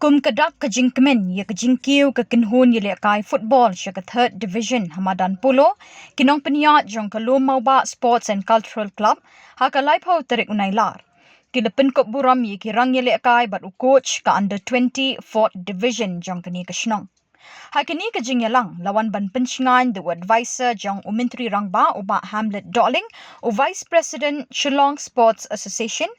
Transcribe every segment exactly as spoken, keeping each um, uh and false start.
Kum ka dak ka jingkmen ïa ka jingkiew ka kynhun ïalehkai football sha ka third division ha madan polo, ki nongpynïaid jong ka Lum Mawbah Sports and Cultural Club ha ka laiphew tarik u Nailar, ki la pynkup burom ïa ki rang ïalehkai bad u coach ka under twenty fourth division jong kane ka shnong. Ha kane ka jingïalang la wan ban pynshngaiñ da u advisor jong u Myntri Rangbah u Bah Hamlet Dohling, u Vice President Shillong Sports Association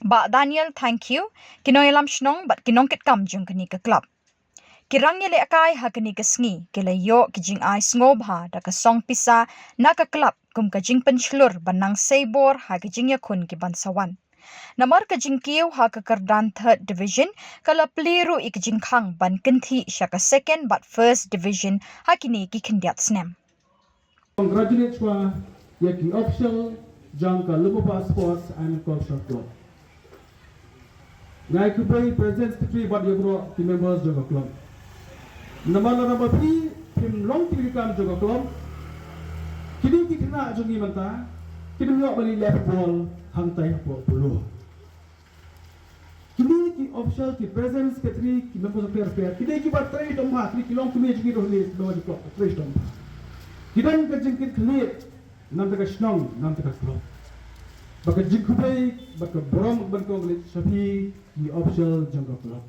Bah Daniel Thangkhiew, ki nongïalam shnong bad ki nongkitkam jong kane ka club. Ki rang ïalehkai ha kane ka sngi ki la ïoh ki jingai sngewbha da ka song pisa na ka club kum ka jingpynshlur ban nang sei bor ha ka jingïakhun ki ban sa wan. Namar ka jingkiew ha ka kyrdan third division ka la plie ruh ïa ka jingkhang ban kynthih sha ka second bad first division ha kine ki khyndiat snem. Congratulate shuwa ïa ki official jong ka Lum Mawbah Sports and Culture Club. Nga ai khublei President, Secretary bad ïa baroh ki members jong ka club. Namar lada ba phi phim long ki nongkitkam jong ka club, kine ki khynnah jong ngi mynta kim ïoh ban leh football hangtai hapoh polo. Kine ki official, ki President, Secretary, ki members of player, player, kine kiba trei shitom bha, kine ki longkmie jong ngi ruh ne, kiba trei shitom bha. Ki don ka jingkitkhlieh na bynta ka shnong, na bynta ka club. Bad ka jingkhublei bad ka burom ban kong leit sha phi, ki official jong ka club.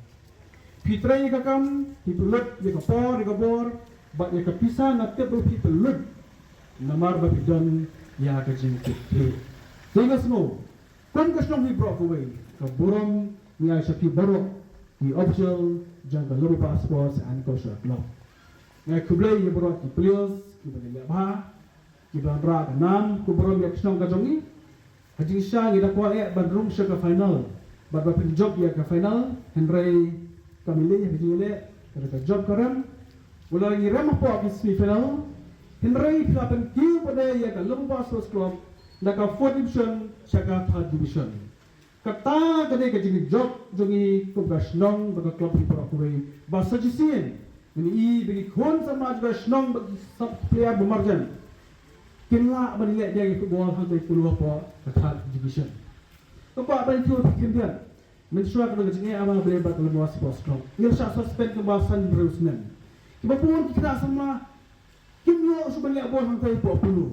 Phi trei ïa ka kam, phi pynlut ïa ka por, ïa ka bor bad ïa ka pisa, nga tip ba phi pynlut namar ba phi don ïa ka jingkitkhlieh. Te nga sngew kum ka shnong hi baroh kawei, ka burom ngi ai sha phi baroh ki official jong ka Lum Mawbah Sports and Culture Club. Nga ai khublei ïa baroh ki players kiba la leh bha, kiba wanrah ka nam ka burom ïa ka shnong ka jong ngi. Ha jingshisha ngi da kwah eh ban rung sha ka final bad ba pynjop ïa ka final, hynrei kam leh ïa ka jingleh, ka da ka jop ka rem. Wat la ngi rem hapoh ki semi final, hynrei phi la pynkiew pat de ïa ka Lum Mawbah Sports Club na ka fourth division sha ka third division. Kata ka dei ka jingjop jong ngi kum ka shnong bad ka club hi baroh kawei, ba sa shisien ngi i ba ki khun samla jong ka shnong bad ki sub player ba marjan kin lah ban leh biang ïa football hangtai polo hapoh ka third division. Ka kwah ban ïathuh khyndiat, mynshuwa ka long ka jingeh ama ba dei bad ka Lum Mawbah Sports Club, ngi la shah suspend kumba san hynriew snem. Kiba bun ki khynnah samla kim ïoh shuh ban leh ball hangtai hapoh polo.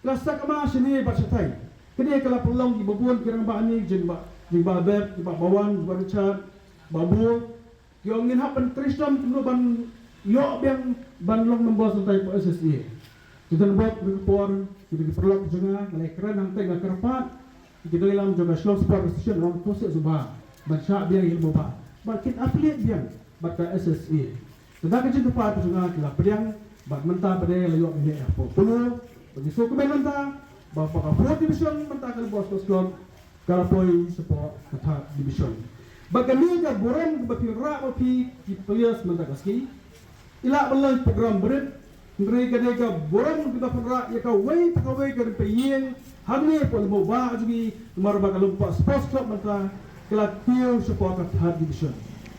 Ka la sakma shane bad shatai. Kane ka la pynlong kiba bun ki rangbah ne, jingbah, jingbah Beb, jingbah Bawan, jingbah Richard, Bah Bor. Ki ong ngin hap ban trei shitom kumno ban ïoh biang ban long member hangtai hapoh S S A. Ki don bok ki por, ki don ki paralok jong nga, nga la kren hangtai, nga kyrpad ïa ki nongïalam jong ka Shillong Sport Association, ong to seh sngewbha ban shah biang ïa lade ba ban kin affiliate biang bad ka S S A. Te da ka jingkyrpad ka jong nga ki la pdiang bad mynta pat de la ïoh ban leh hapoh polo. Bad ngi sngewkmen mynta ba, ba ka fourth division mynta ka Lum Mawbah Sports Club ka la poi shapoh ka third division. Bad kane ka burom kaba phi wanrah ma phi ki players mynta ka sngi. I lah ban long program barit, hynrei ka dei ka burom kaba phi wanrah ïa kawei pa kawei ka rympei ïing hangne hapoh Lum Mawbah jong ngi, namar ba ka Lum Mawbah Sports Club mynta ka la kiew shapoh ka third division.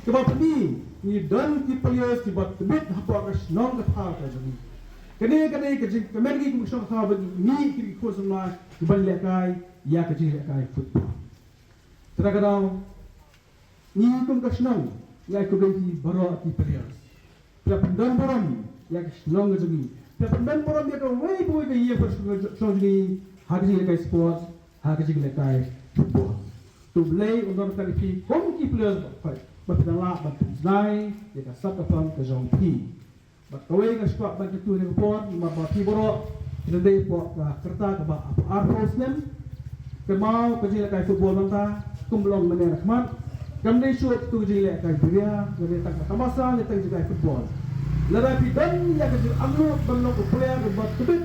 Kaba pyni ngi don ki players kiba tbit hapoh ka shnong ka thaw ka jong ngi. Kane ka dei ka jingkmen ngi kum ka shnong ka thaw ba ngi mih ki khun samla kiban lehkai ïa ka jinglehkai football. Te da ka daw ngi kum ka shnong ngi ai khublei ïa baroh ki players. Phi la pyndon burom ïa ka shnong ka jong ngi. Phi la pyndon burom ïa kawei pa kawei ka ïing ka shnong ka jong ngi ha ka jinglehkai sports, ha ka jinglehkai football. To Blei un don ryngkat ïa phi kum ki players ba phi, ba phi dang lah ban pynjngai ïa ka sap ka pang ka jong phi. Bad kawei nga sngewbha ban kyntu ha kane ka por, namar ba phi baroh phi dang dei hapoh ka rta kaba arphew snem. Kynmaw ka jinglehkai football mynta kum long mynne na khmat, kam dei shuh katu ka jinglehkai biria, ka dei tang ka tamasa ne tang jinglehkai football. Lada phi don ïa ka jingangnud ban long u player uba tbit,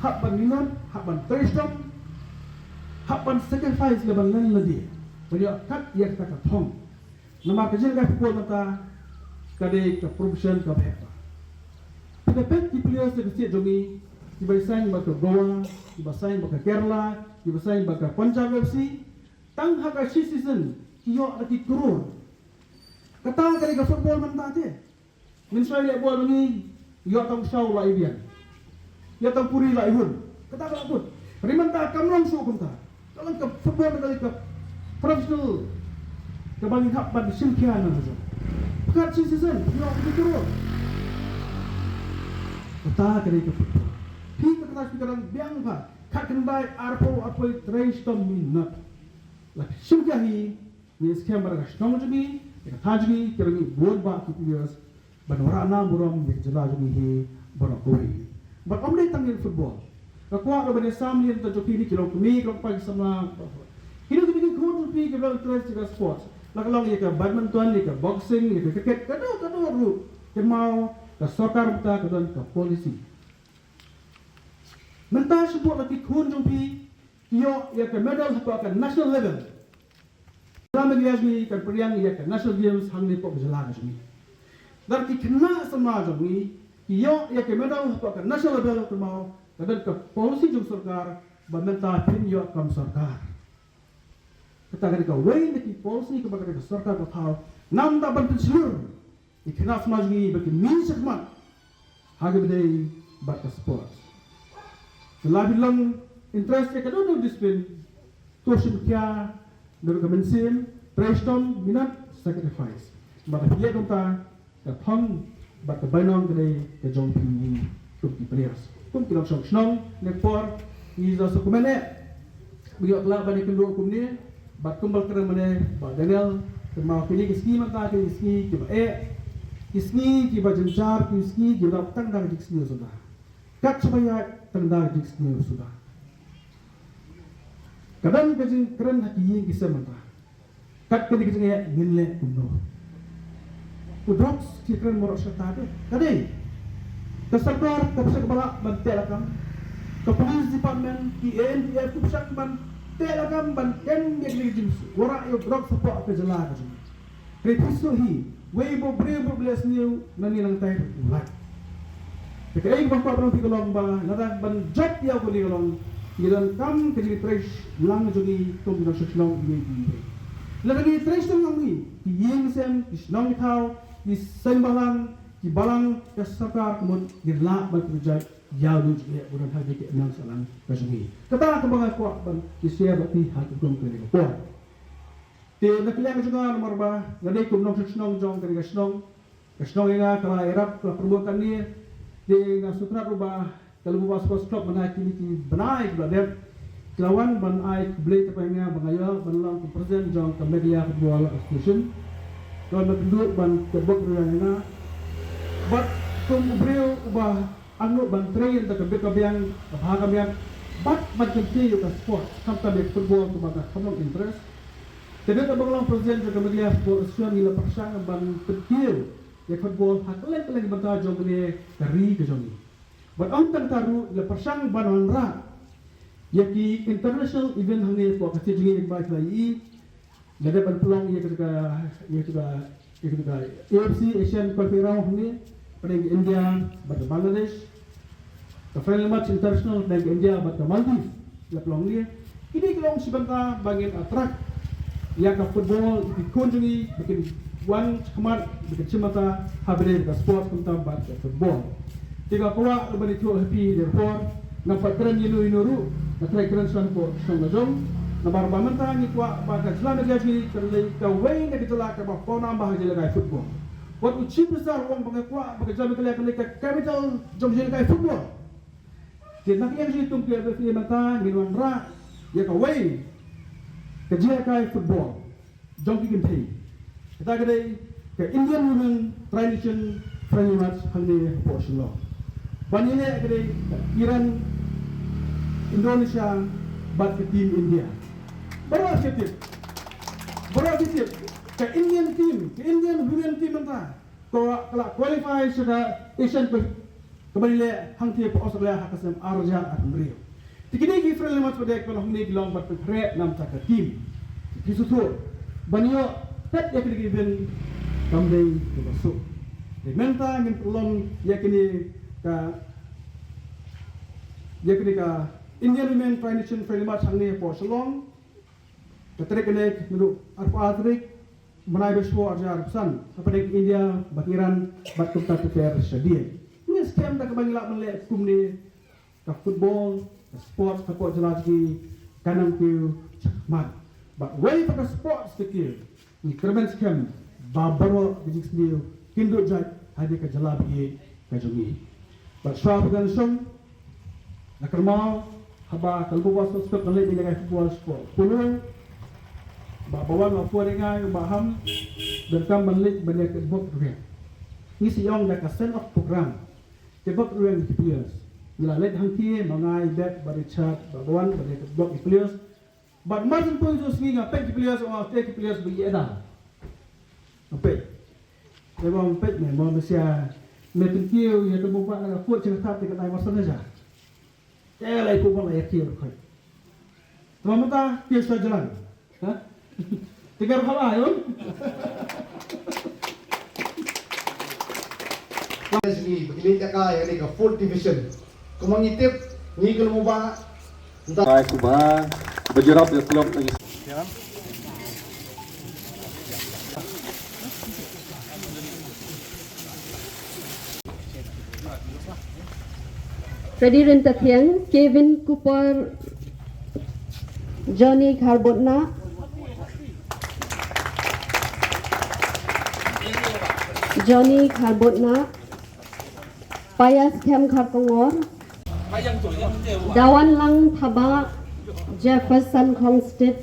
hap ban minot, hap ban trei shitom, hap ban sacrifice lane ban len lade ban ïoh kat ïa kata ka thong. Namar ka jinglehkai football mynta ka dei ka profession kaba heh bha. Phi da peit ki players na ka state jong ngi, kiba ïasain bad ka Goa, kiba ïasain bad ka Kerala, kiba ïasain bad ka Punjab F C, tang ha ka shi season ki ïoh da ki klur. Kata ka dei ka football mynta te. Mynshuwa i leh ball ma ngi, ïoh tang shaw la i biang, ïoh tang puri la i hun. Kata ka la kut. Hynrei mynta kam long shuh kumta. Ka long ka football ka long ka professional Kaba ngi hap ban shim khia na jong. Pynkat shi season, phi ïoh phi klur. Kata ka dei ka football. Phi kata phi ka dang biang pha. Khatkhyndai, arphew, arphew, trei shitom minot. La shim khia hi, ngi skhem ba ka shnong jong ngi, ka thaw jong ngi, ki rami bun ba ki players ban wanrah nam burom ïa ka jylla jong ngi hi baroh kawei. Bad ym dei tang ïa football. Nga kwah ruh ban ïasam ïa kita jong phi, ki long kmie, ki long kpa, ki samla. Kine ki dei ki khun jong phi kiba long interest ïa ka sports. La ka long ïa ka badminton, ïa ka boxing, ïa ka cricket, kano kano ruh. Kynmaw ka sorkar mynta ka don ka policy. Mynta shu buh la ki khun jong phi ki ïoh ïa ka medal hapoh ka national level. Jylla Meghalaya jong ngi kan pdiang ïa ka National Games hangne hapoh ka jylla ka jong ngi. Lada ki khynnah samla jong ngi ki ïoh ïa ka medal hapoh ka national level, kynmaw ka don ka policy jong sorkar ba mynta phin ïoh kam sorkar. Kata ka dei kawei na ki policy kaba ka dei ka sorkar ka thaw namar ban pynshlur ïa ki khynnah samla jong ngi ba kin mih shakhmat ha kaba ïadei bad ka sports. Lada phi long interest ïa kano kano discipline, to shim khia naduh ka mynsiem, trei shitom minot, sacrifice. Bad phi leh kumta, ka thong bad ka bainong ka dei ka jong phi, kum ki players, kum ki nongshong shnong. Ne por ngi za sa kumne ba ïoh lah ban ïakynduh kumne bad kumba la kren mynne Bah Daniel, kynmaw kine ki sngi mynta ki sngi kiba eh, ki sngi kiba jynjar, ki sngi kiba dap tang da ka jingsniew suda. Kat shaba ïaid tang da ka jingsniew suda. Ka don ka jingkren ha ki ïing ki sem mynta. Kat kane ka jingeh ngin leh kumno? U drugs ki kren baroh shi katta te. Ka dei ka sorkar ka pyrshang ba lah ban teh lakam. Ka police department, ki A N P F ki pyrshang ban teh lakam ban kem ïa kane ka jingwanrah ïa u drugs hapoh ka jylla ka jong ngi. Hynrei phi sngewthuh hi, wei ba u briew ba u leh sniew nangne nangtai u lait. Te kaei kaba kwah ban ong phi ka long ba lada ban jop ïa kane ka long, ngi donkam ka jingtrei lang jong ngi kum ki nongshong shnong iwei pa iwei. Lada ngi trei shnong lang ngi, ki ïing sem, ki shnong ki thaw, ki seng bhalang, ki balang, ka sorkar ka mut ngin lah ban pynjah ïa u jingeh ba don ha kane ka imlang sahlang ka jong ngi. Kata kaba nga kwah ban ïa share bad phi ha ka kum kane ka por. Te na ka liang ka jong nga namar ba nga dei kum nongshong shnong jong kane ka shnong. Ka shnong ïa nga ka la ïarap, ka la promote kane. Te nga sngewthuh ruh ba ka Lum Bah Sports Club mynta kine ki bnai kiba la dep ki la wan ban ai khublei kyrpang ïa nga ba nga ïoh ban long kum president jong ka Meghalaya Football Association. Ka la ïakynduh ban tebok ruh ïa nga. Bad kum u briew uba angnud ban trei ïa ka bit ka biang, ka bha ka miat, bad ban kyntiew ïa ka sports, khamtam ïa ka football kumba nga kham long interest. Te dei ba nga long president jong ka Meghalaya Football Association, ngi la pyrshang ban kyntiew ïa ka football ha kylleng kylleng ki bynta jong kane ka ri ka jong ngi. Bad ym tang kata ruh, ngi la pyrshang ban wanrah ïa ki international event hangne hapoh ka state jong ngi, ba ki la ïohi. La dep ban pynlong ïa ka, ïa ka, ïa ka A F C Asian Qualifying Round hangne, hapdeng ka India bad ka Bangladesh. Ka friendly match international hapdeng ka India bad ka Maldives la pynlong hangne. Kine ki long shi bynta ba ngin attract ïa ka football, ïa ki khun jong ngi ba kin wan shakhmat, ba kin shim bynta ha ba dei ka sports khamtam bad ka football. Te nga kwah ruh ban ïathuh ha phi ha kane ka por, ngam pat kren ïano ïano ruh, nga trai kren shuwa hapoh shnong la jong. Namar ba mynta ngi kwah ba ka jylla Meghalaya jong ngi kan leit kawei na ki jylla kaba pawnam bha ha ka jingïalehkai football. Wat u Chief Minister u ong ba nga kwah ba ka jylla Meghalaya kan leit ka capital jong ka jingïalehkai football. Te na ka liang jong ngi kum ki F F A mynta ngin wanrah ïa kawei ka jingïalehkai football jong ki kynthei. Kata ka dei ka Indian Women Tri-Nation Friendly Match hangne hapoh Shillong. Ban ïaleh ka dei ka Iran, Indonesia bad ka team India. Baroh ki tip. Baroh ki tip. Ka Indian team, ka Indian women team mynta ka la qualify sha ka Asian Cup kaba la leh hangtei hapoh Australia ha ka snem ar hajar arphew hynriew. Te kine ki friendly match ba dei ka long hangne ki long ban pynkhreh namar ka team. Ki sngewthuh ban ïoh peit ïa kine ki event kam dei kaba suk. Te mynta ngin pynlong ïa kine ka, ïa kine ka Indian Women Tri-Nation Friendly Match hangne hapoh Shillong. Ka tarik kane naduh arphew ar tarik bnai ba shwa ar hajar arphew san, hapdeng India bad Iran bad kumta ter ter shadien. Ngi skhem da kaba ngi lah ban leh kumne, ka football, ka sports hapoh jylla jong ngi kan nang kiew shakhmat. Bad wei pat ka sports ka kiew, Ngi kyrmen skhem ba baroh ki jingsniew kin duh jait ha kane ka jylla ba ïeit ka jong ngi. Bad shuwa ba ngan shong, nga kyrmen haba ka Lumbwa Sports Club ka leit ïa ka football sport polo, ba ba wan ma phuh ïa nga ïa u Bah Ham, donkam ban leit ban ïa ka bok rwiang. Ngi sa ïoh ïa ka send off program. Te bok rwiang ki players. Ngi la leit hangtei ma nga, i Dep bad Richard, ba ba wan ban ïa ka bok ki players. Bad mar syn poi u sngi nga peit ki players, nga peit ki players ba ïa da. Nga peit. Te ba nga peit ne, mo mynsiem me pynkiew ïa ka Lumbwa na ka coach jingtap te ka dei mar syn ja. Te lai pu ba lai kiew khoi. Te ba mynta kiew sa jalan. Ha? Te ka ruh hala ïa. Ngi ba ngi leit ïa ka, ïa ka fourth division. Kumba ngi tip, ngi ka Lumbwa. Nda. Ai, kumba ba jurap ïa club lagi. Freddy Ryntathiang, Kevin Kupar, Johnny Kharbutna, Johnny Kharbutna, Pius Khemkharkongor, Dawanlang Thabah, Jefferson Khongstit.